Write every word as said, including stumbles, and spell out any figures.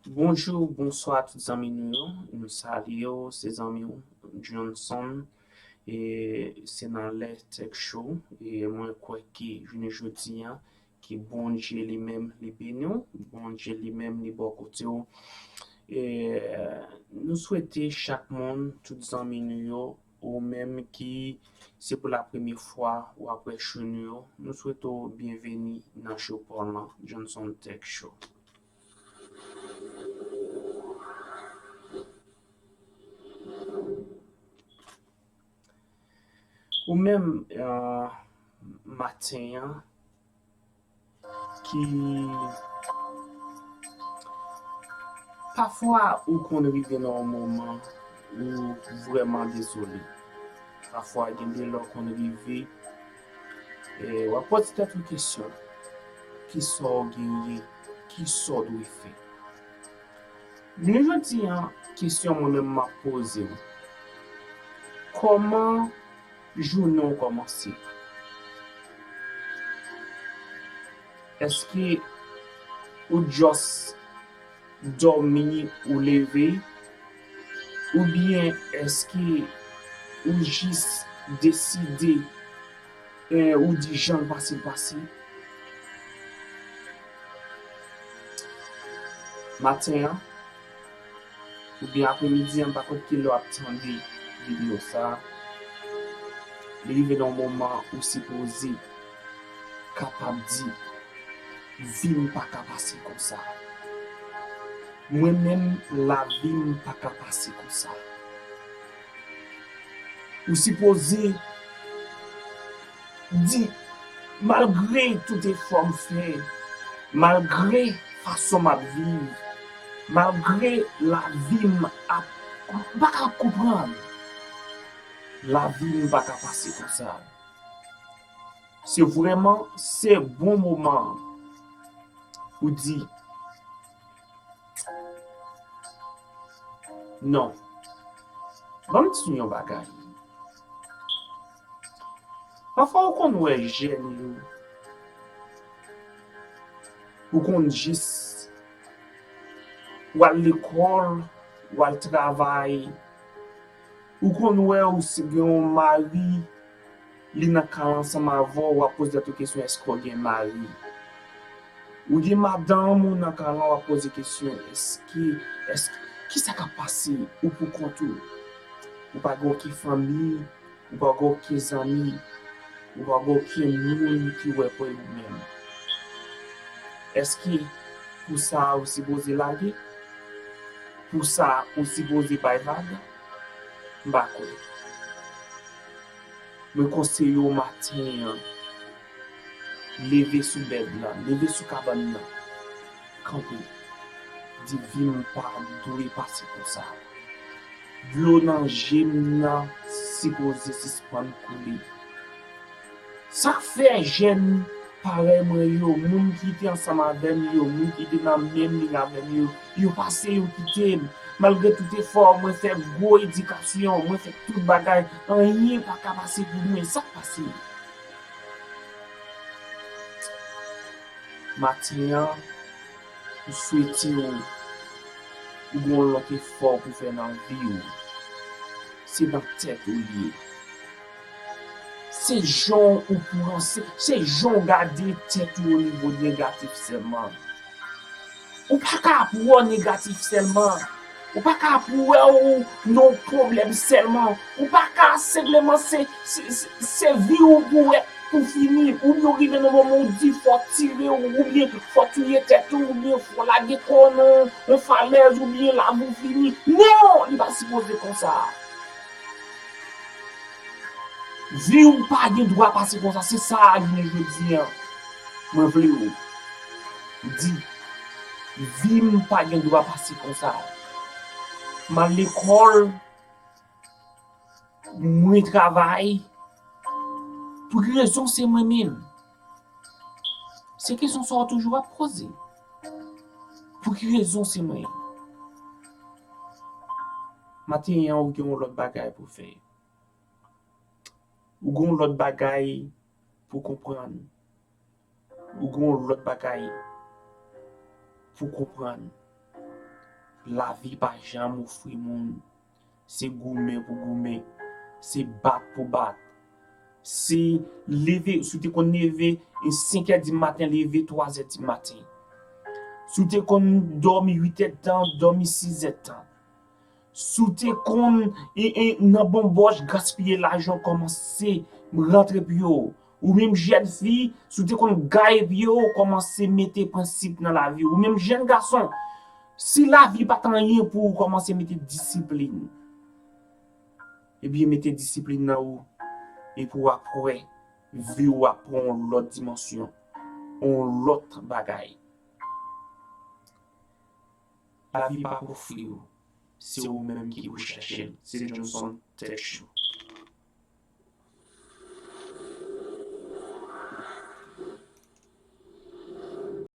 Bonjou, bonswa tout zanmi nou yo. Nou salye w, se zanmi w Johnson. E se nan Lè Tech Show. E mwen kwè ke jounen jodi a, ke Bondye li menm li beni w, Bondye li menm li bò kote w. E nou swete chak moun, tout zanmi nou yo, ou menm ki se pou la premye fwa w ap wè show nou yo, nou swete w byenveni nan show pa w lan, Johnson Tech Show. Ou menm, euh, maten an, ki pafwa ou konn rive nan yon moman ou vrèman dezole. Pafwa gen de lè w konn rive, e w ap poze tèt ou kesyon, kisa w genyen, kisa w dwe fè? Jounen jodi a, kesyon mwen menm m ap poze w, kòman jounen w kòmanse? Èske ou just dòmi, ou leve? Oubyen èske ou jis deside, eh, ou di jan l pase, l pase? Maten an, oubyen apremidi an, m pa konn kilè w ap tande videyo sa a, li rive nan yon moman ou sipoze kapab di, vi m pa ka pase konsa. Mwen menm, lavi m pa ka pase konsa. Ou sipoze di, malgre tout efò m fè, malgre fason m ap viv, malgre lavi m ap, m pa ka konprann. Lavi m pa ka pase konsa. Se vrèman, se bon moman pou di, non. Ban m di nou yon bagay. Pafwa ou konn wè jèn yo, ou konn jis, w al lekòl, w al travay, ou konn wè ou si gen yon mari, li nan kay ansanm avè w, w ap poze tèt ou kesyon, èske w gen mari? Ou gen madanm ou nan kay lan, w ap poze kesyon, èske, èske, kisa k ap pase? Ou pou kont ou. Ou pa gen okenn fanmi, ou pa gen okenn zanmi, ou pa gen okenn moun ki wè pou ou menm. Èske pou sa ou sipoze lage? Pou sa ou sipoze bay vag? M pa kwè. Mwen konseye w maten an, leve sou bèd lan, leve sou kabann nan, kanpe, di, vi m pa dwe pase konsa. Dlo nan je m nan sipoze sispann koule. Sa k fè jèn parèy mwen yo, moun ki te ansanm avè m yo, moun ki te nan menm liy avè m yo, yo pase, yo kite m. Malgre tout efò, mwen fè gwo edikasyon, mwen fè tout bagay, anyen pa ka pase pou mwen. Sa k pase? Maten an, m swete w, ou gen yon lòt efò pou fè nan vi w. Se nan tèt ou li ye. Se jan ou pran, se, se jan w gade tèt ou o nivo negatif sèlman. Ou pa ka ap wè w negatif sèlman. Ou pa ka ap wè w nan yon pwoblèm sèlman. Ou pa ka senpleman se, se, se, se vi w pou w wè pou fini. Oubyen w rive nan moman w di fò w tire w, oubyen fò w touye tèt ou, oubyen fò w lage kò w nan yon falèz, oubyen lavi w fini. Non! Li pa sipoze konsa. Vi w pa gen dwa pase konsa. Se sa jounen jodi a mwen vle w di. Vi m pa gen dwa pase konsa. M al lekòl, mwen travay. Pou ki rezon se mwen menm? Se kesyon sa w toujou ap poze. Pou ki rezon se mwen? Maten an, ou gen yon lòt bagay pou fè. Ou gen yon lòt bagay pou konprann. Ou gen yon lòt bagay pou konprann. Lavi pa janm ofri moun. Se goumen pou goumen. Se bat pou bat. Se leve, si w te konn leve senk è di maten, leve twa è di maten. Si w te konn dòmi uit è tan, dòmi sis è tan. Si w te konn e, e, nan bonbòch gaspiye lajan, kòmanse rantre pye w. Ou menm jèn fi, si w te konn gaye pye w, kòmanse mete prensip nan lavi w. Ou menm jèn gason, si lavi pa t anyen pou ou, kòmanse mete disiplin. Ebyen, mete disiplin nan ou, epi w ap wè vi w ap pran yon lòt dimansyon, yon lòt bagay. Lavi pa pou ofri w, se ou menm ki pou chèche l. Se Johnson Tech Show.